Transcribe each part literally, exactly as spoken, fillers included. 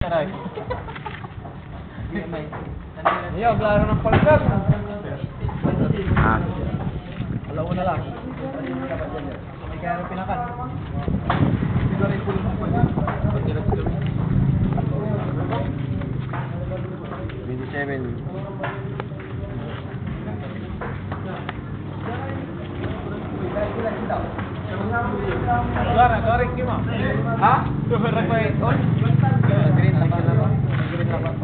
Aray. Iyo, blaro ng palkak. Ah. Alauna lang. May kaya ng pinakan. Siguro yung pulis ng pulis. Twenty-seven. Agora, agora aqui, mano. Ha? Agora foi. Green lang, green lang. Green lang.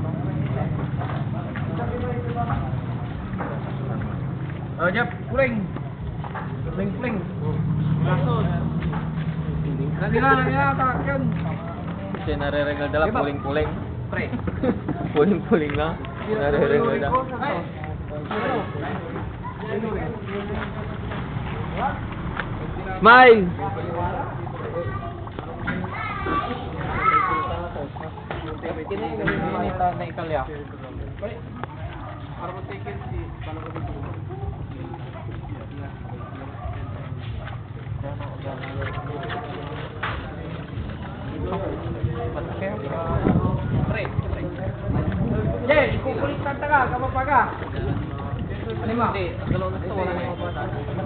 Oh, Jeff, kuring. Pling, pling. Laso. Nanila, nanila, atak yan. Kasi nareregal dala, diba? Puling-puling. Pre. Puling-puling na. Nareregal dala. Ay. Smile! Pre, pre. Jay, ikukulit tanta ka, kapapaga. Lima. Hindi, ang galaw na ito, wala na yung bata.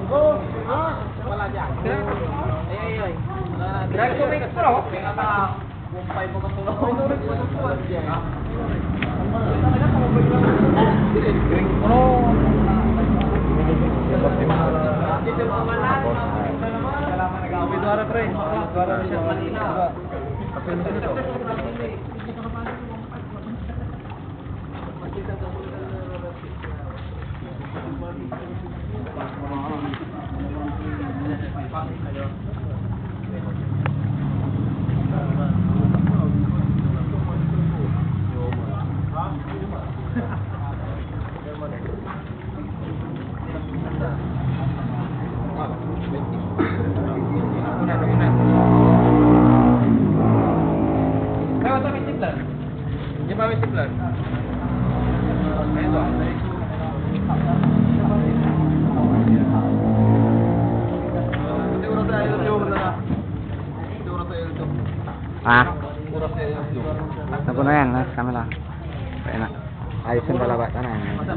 Oh, ah, wala dyan. Ay, ay, ay. Wala na. Drive to make pro. Pinaka-, kumpay mo ka tulog. Pinurog mo sa tuwan dyan. Pro. May duara, pre. Duara siya. Kaya ito, may timpla. Di ba may timpla? Ayun to. Ah. Tapo na yan, last kami lang. Kaya na. Ayos yung balaba, ano yan. Ano,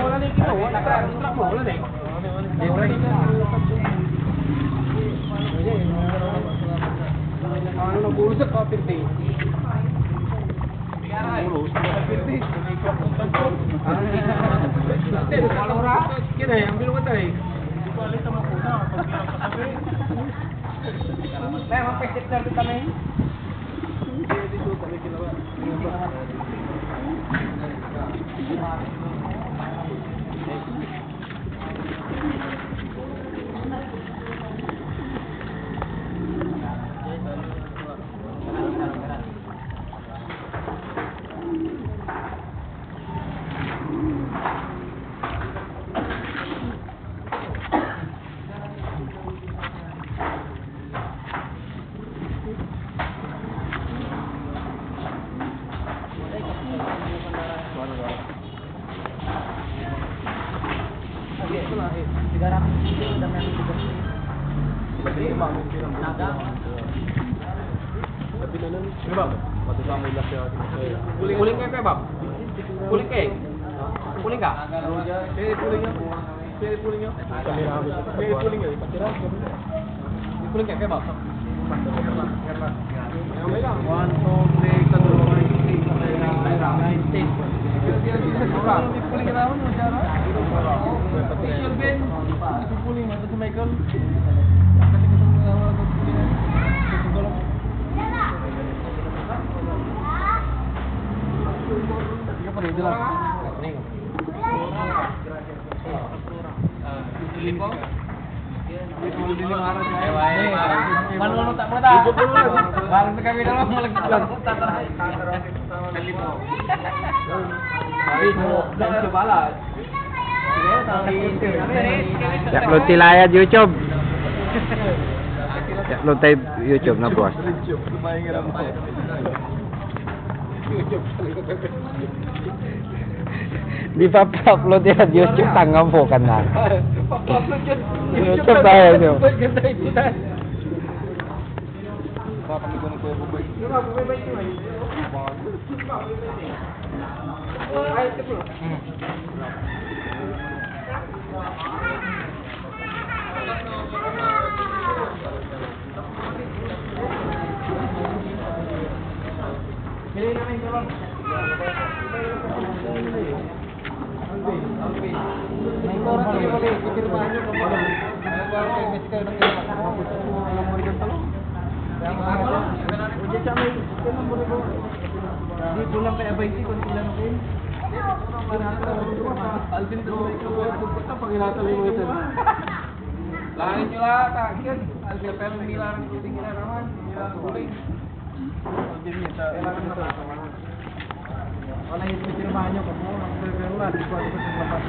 wala na yung kilo, wala na yung truck mo, wala na eh. Ano, nag-uusap ka, pirti. Nag-uusap ka, pirti. Kaya, ang bilog ka tayo. Kaya, mapesip na rin kami. Kuling kayo, Kuya Bob? Kuling kayo? Kuling ka? Kuling ka? Kuling ka? Kuling ka? One, two, three, four, five, six, seven, eight, nine, ten. Michael. Manunod ako na. Parang na kami naman malaglag. I-upload ti la yad YouTube. I-upload tayo YouTube na, boss. Di pa pa-upload yan, YouTube, tanga mo ka na. Pa-upload yan. YouTube tayo, no? Ganda ito na. Alvin, Pangilatan mo ito. Lain nyo lahat, ah. Yan. Alvin, pero milarang ko din kinaraman. Milarang ko din. Wala yung pinirmahan nyo, kamo, ang gagawin mo, di ko alam kung lapat.